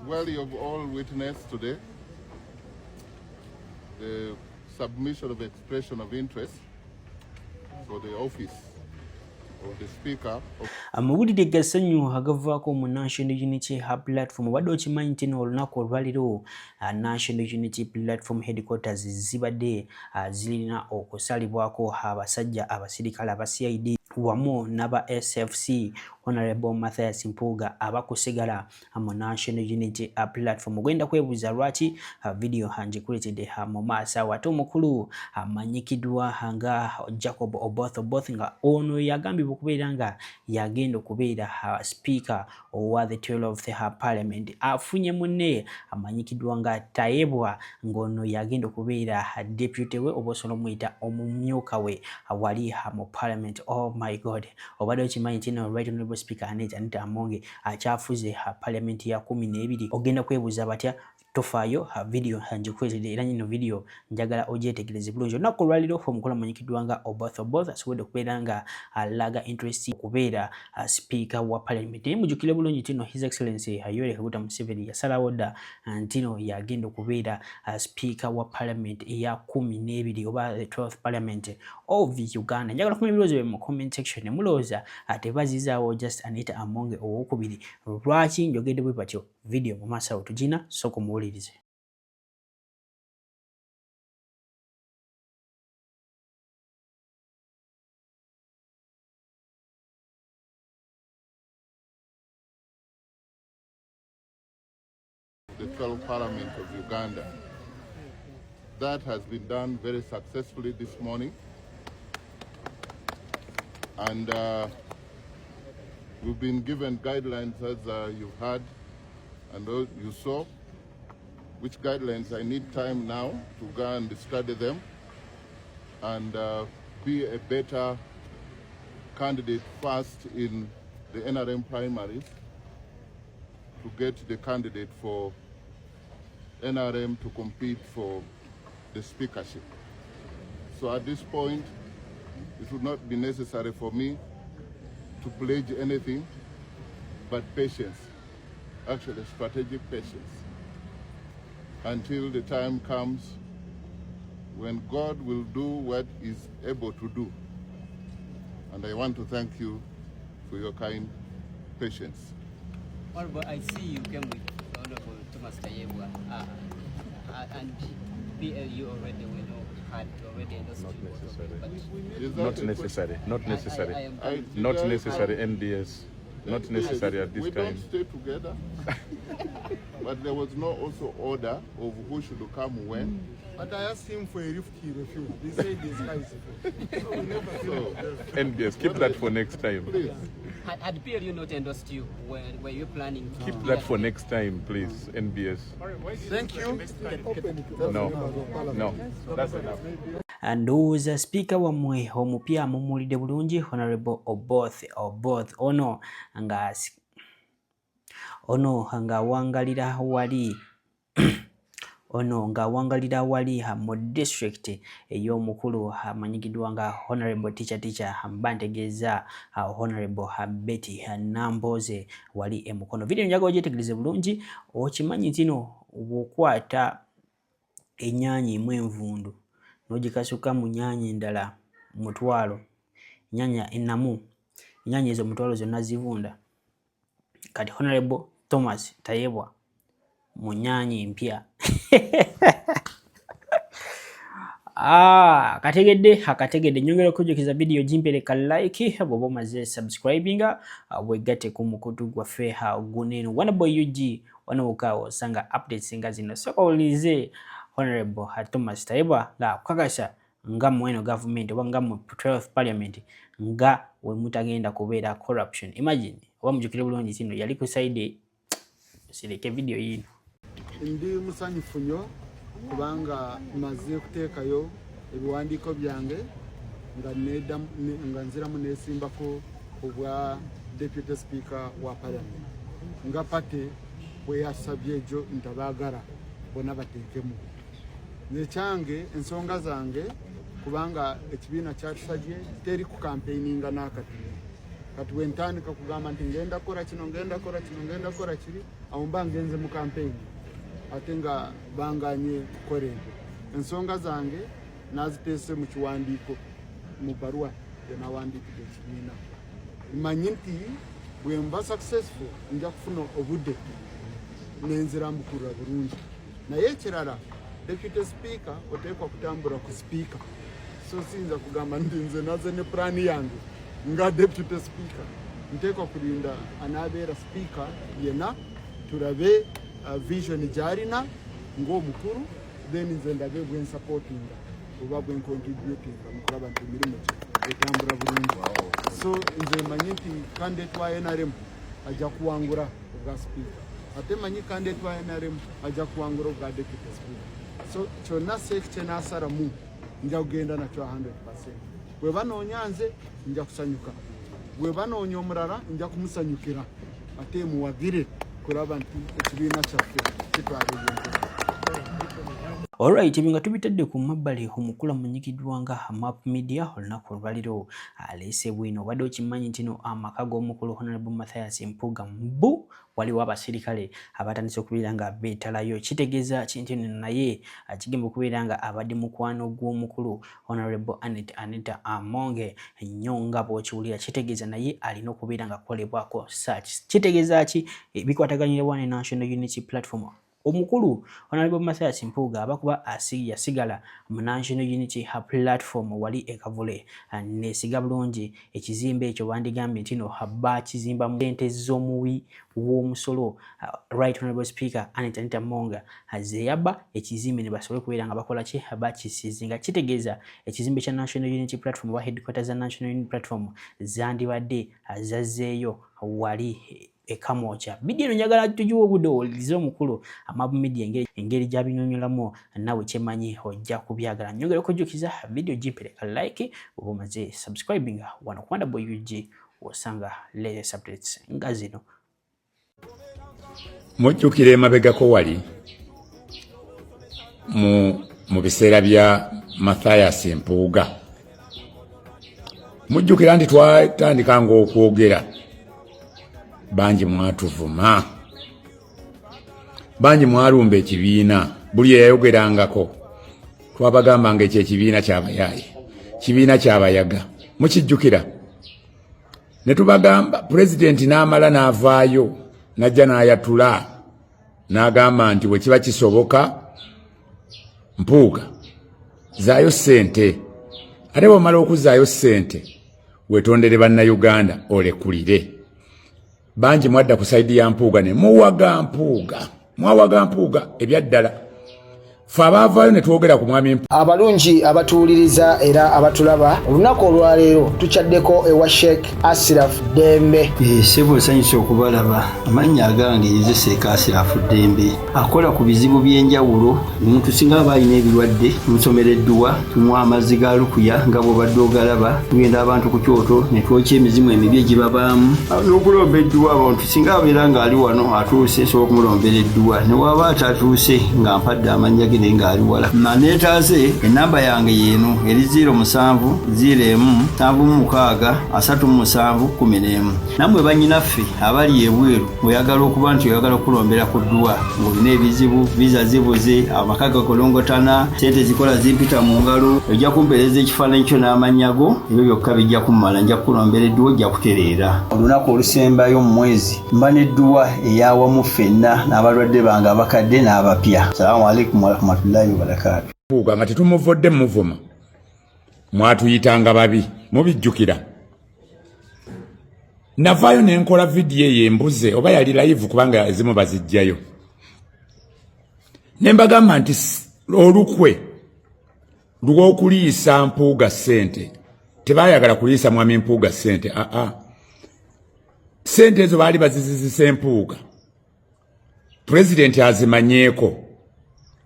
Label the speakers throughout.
Speaker 1: Well, you've all witnessed today the submission of expression of interest for the office of the Speaker of
Speaker 2: Amawulire ga ssanyu agavaako mu National Unity Platform. Obadde okimanyi nti no olunaku olwaliro National Unity Platform headquarters zibadde zirina okusalibwako abasajja abasirikale aba CID wamu n'aba SFC Honorable Mathias Mpuuga abakusigala mu National Unity Platform. Ogenda kwebuuza lwaki video ngikuleetedde mu maaso awo. Ate omukulu amanyikiddwa nga Jacob Oboth Oboth nga ono yagambibwa okubeera nga yagenda okubeera speaker owa the 12th Parliament afunye munne amanyikiddwa nga Tayebwa ng'ono yagenda okubeera deputy we oba osobola omuyita omumyuka we wali mu Parliament. Oh my God, obadde okimanyi nti no Right Honorable Speaker Anita Anita Amonge akyafuze Parliament ya 12. Ogenda kwebuuza batya? Tofaayo, video ngikuleetedde era nyino video njagala ogyetegereze bulungi. Olunaku olwaliro omukulu amanyikiddwa nga Oboth Oboth asobodde okubeera nga alaga interest okubeera speaker wa Parliament. Naye mujjukire bulungi nti no His Excellency Yoweri Kaguta Museveni yasalawo dda nti no yagenda okubeera speaker wa Parliament eya 12 oba the 12th Parliament of Uganda. Njagala kumanya ebirowoozo bye mu comment section. Mulowooza tebazizaawo just Anita Amonge owokubiri? Lwaki njogedde bwe batyo? Video mu maaso awo tugina, sooka omuwulirize.
Speaker 1: The 12th Parliament of Uganda. That has been done very successfully this morning. And we've been given guidelines, as you've heard and you saw, which guidelines I need time now to go and study them and be a better candidate first in the NRM primaries to get the candidate for NRM to compete for the speakership. So at this point, it would not be necessary for me to pledge anything but patience, actually strategic patience, until the time comes when God will do what is able to do. And I want to thank you for your kind patience.
Speaker 3: Honorable, I see you came with Honorable Thomas Tayebwa, and PLU already we know had already endorsed
Speaker 4: Not
Speaker 3: you.
Speaker 4: necessary.
Speaker 3: But
Speaker 1: Is that
Speaker 4: Not
Speaker 1: a
Speaker 4: necessary. Not necessary.
Speaker 3: I am
Speaker 4: Not
Speaker 1: did I-
Speaker 4: necessary, NDS. Not necessary at this
Speaker 1: We
Speaker 4: time.
Speaker 1: don't stay together, but there was no also order of who should come when.
Speaker 5: But I asked him for a lift, he refused. He said his car is full. So we never
Speaker 1: So
Speaker 4: NDS, keep that for next time.
Speaker 1: please,
Speaker 3: Had PLU not endorsed you, were you planning to
Speaker 4: Keep that for next time, please, NBS.
Speaker 5: Thank you.
Speaker 4: No, no, that's enough.
Speaker 2: Ndowooza sipiika wammwe omupya mumuwulidde bulungi, Honorable Oboth Oboth ono nga ono ng'awangalira wali ono ng'awangalira wali mu district ey'omukulu amanyikiddwa nga Honorable Teacher Teacher, mba ntegeeza Honorable Betty Nambooze wali e Mukono. Video njagala ogyetegereze bulungi. Okimanyi nti no bw'okwata ennyaanya emu envundu n'ogikasuka mu nnyaanya endala 100, ennyaanya ennamu, ennyaanya ezo 100 zonna zivunda. Kati Honorable Thomas Tayebwa mu nnyaanya empya. Kategedde akategedde. Nyongera okujjukiza video gimpereka like bw'oba omaze subscribinga, wegatte ku mukutu gwaffe guneeno Wonderboy UG. Wano wokka osanga updates nga zino. Sooka owulirize Honorable Thomas Tayebwa ng'akukakasa nga mweno gavumenti oba nga mu 12th Parliament nga we mutagenda kubeera corruption. Imagine, oba mujjukire bulungi kino yali ku side. Sireke video yiino.
Speaker 5: Ndi musanyufu nnyo kubanga maze kuteekayo ebiwandiiko byange nga nziramu neesimbako obwa deputy speaker wa Parliament nga party bwe yasabye egyo ntabaagala bonna bateekemu nekyange ensonga zange kubanga ekibiina kyatusabye teri ku campaigninga n'akatono. Kati bwentandika kugamba nti ngenda kukola kino, ngenda kukola kino, ngenda kukola kiri, awo mba ngenze mu kampeyini ate nga banganye kukola ebyo. Ensonga zange naziteese mu kiwandiiko, mu bbaluwa gyenawandiikidde ekibiina. Mmanyi nti bwe mba successful nja kufuna obudde nenzirambukula bulungi. Naye ekirala, deputy speaker oteekwa kutambula ku speaker, so siyinza kugamba nti nze naze ne pulaani yange nga deputy speaker. Nteekwa kulinda anaabeera speaker yena, tulabe vision gyalina ng'omukulu, then nze ndabe bwensupportinga oba bwencontributinga mu kulaba nti emirimu gye etambula bulungi. So nze manyi nti candidate wa NRM ajja kuwangula obwa speaker, ate manyi candidate wa NRM ajja kuwangula obwa deputy speaker. So kyonna seeki kyenasalamu nja kugenda nakyo 100. Bwe banoonya nze nja kusanyuka, bwe banoonya omulala nja kumusanyukira, ate muwagire kulaba nti ekibiina kyaffe kitwala ebintu.
Speaker 2: Alright, ebyo nga tubitadde ku mabbali, omukulu amanyikiddwa nga Map Media olunaku olwaliro aleese bwino. Obadde okimanyi nti no amaka g'omukulu Honorable Mathias Mpuuga mbu waliwo abasirikale abatandise okubeera nga beetalayo? Kitegeeza ki nti nno naye kigenda okubeera nga abadde mukwano gw'omukulu Honorable Anet Anita Amonge nnyo nga bw'okiwulira, kitegeeza naye alina okubeera nga akolebwako search. Kitegeeza ki? Bikwataganyirwa ne National Unity Platform. Omukulu Honorable Mathias Mpuuga abakuba yasigala mu National Unity Platform wali e Kavule, nesiga bulungi ekizimbe ekyo bandigambye nti no bakizimba mu sente z'omuwi w'omusolo, Right Honorable Speaker Anita Anita Amonga zeyabba ekizimbe ne basobole okubeera nga bakola ki, bakisizinga. Kitegeeza ekizimbe kya National Unity Platform oba headquarters za National Unity Platform zandibadde zazzeeyo wali ekamwokya. Vidiyo eno njagala tugiwe obudde owulirize omukulu Amabu Media engeri gy'abinyonyolamu, nawe kyemanyi ojja kubyagala. Nyongera okujjukiza, vidiyo gimpereka like oba omaze subscribing wano ku Wonderboy UG, osanga latest updates nga zino.
Speaker 6: Mujjukira emabegako wali mu biseera bya Mathias Mpuuga, mujjukira nti twatandikanga okwogera, bangi mwatuvuma, bangi mwalumba ekibiina. Buli eyayogerangako twabagambanga ekyo ekibiina kyabayaaye, kibiina kyabayaga. Mukijjukira? Ne tubagamba, pulezidenti n'amala n'avaayo n'ajja n'ayatula n'agamba nti bwe kiba kisoboka, Mpuuga zaayo ssente, ate bw'omala okuzaayo ssente wetondere Bannayuganda, olekulire. Bangi mwadda ku side ya Mpuuga ne muwaga Mpuuga, mwawaga Mpuuga ebyaddala. Fe abaavaayo ne twogera ku mwami
Speaker 7: Abalungi abatuwuliriza era abatulaba, olunaku olwaleero tukyaddeko ewa Sheikh Asiraf Ddembe.
Speaker 8: Ssebo, nsanyusa okubalaba. Amannya agange nze Seeka Asirafu Ddembe, akola ku bizibu by'enjawulo. Omuntu singa aba alina ebirwadde, tumusomera edduwa, tumuwa amazzi ga lukuya nga bw'obadde ogalaba. Tugenda abantu ku kyoto ne twokya emizimu emibi egibabaamu n'okulomba edduwa. Abantu singa abeera ng'ali wano atuuse, nsobola okumulombera edduwa, ne waba atatuuse nga mpadde amannya ge naye ng'ali wala naneetaase. Enamba yange yeeno eri 07 01 76 37 11. Nammwe bannyinaffe abali ebweru, ng'oyagala okuba nti oyagala okulombera ku dduwa, ng'olina ebizibu, viza zibuze, amaka gakolongotana, sente zikola zimpita mu ngalo, ojja kumpeereza ekifaananyi kyo n'amannya go, ebyo byokka bijja kummala, nja kukulombera edduwa, ojja kutereera. Olunaku olusembayo mu mwezi mba n'edduwa eyawamu ffenna n'abalwadde bange abakadde n'abapya. Salaamu alaikum warahmatullahi wabarakaatu.
Speaker 6: Mpuuga nga tetumuvodde muvuma, mwatuyitanga babi, mubijjukira? Navaayo ne nkola vidiyo eyo embuze oba yali live, kubanga ezimu bazijjayo, ne mbagamba nti olukwe lw'okuliisa Mpuuga ssente, tebaayagala kuliisa mwami Mpuuga ssente. Aa, ssente ezo baali bazizizisa Empuuga, pulezidenti azimanyeeko,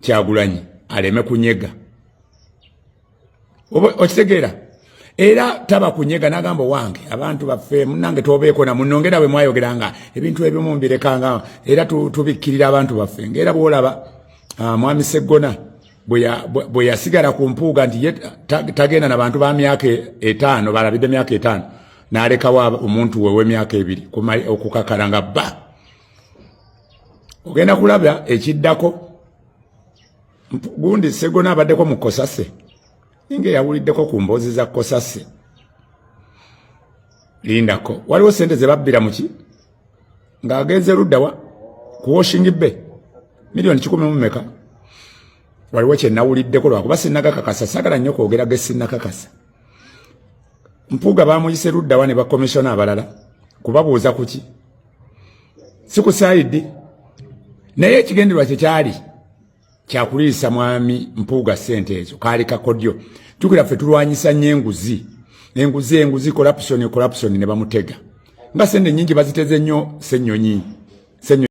Speaker 6: Kyagulanyi aleme kunyega. Oba okitegeera? Era taba kunyega n'agamba, "Wange abantu baffe, munange tobeeko na munongera." Bwe mwayogeranga ebintu ebimu mbirekanga, era tubikkirira abantu baffe. Ngaera bwolaba mwami Seggona bwe yasigala ku Mpuuga nti ye tagenda na bantu ba myaka 5, balabidde myaka 5. N'alekawo omuntu we ow'emyaka 2 okukakala nga bba. Ogenda kulaba ekiddako. Gundi Segona abaddeko mu Kosase, ninga eyawuliddeko ku mboozi za Kosase. Lindako, waliwo sente ze babbira muki ng'agenze luddawa ku washing bay, miliyoni 100 mu meka. Waliwo kye nawuliddeko, lwakuba sinnakakakasa, sagala nnyo kwogera ge sinnakakasa. Mpuuga bamuyise luddawa ne bakomishona abalala kubabuuza kuki, si ku side, naye ekigendererwa kye kyali kyakuliisa mwami Mpuuga ssente ezo. Kaali kakodyo. Jjukira ffe tulwanyisa nnyo enguzi, enguzi, enguzi, corruption, corruption. Ne bamutega nga sente nnyingi baziteze nnyo Ssennyonyi, Ssennyonyi.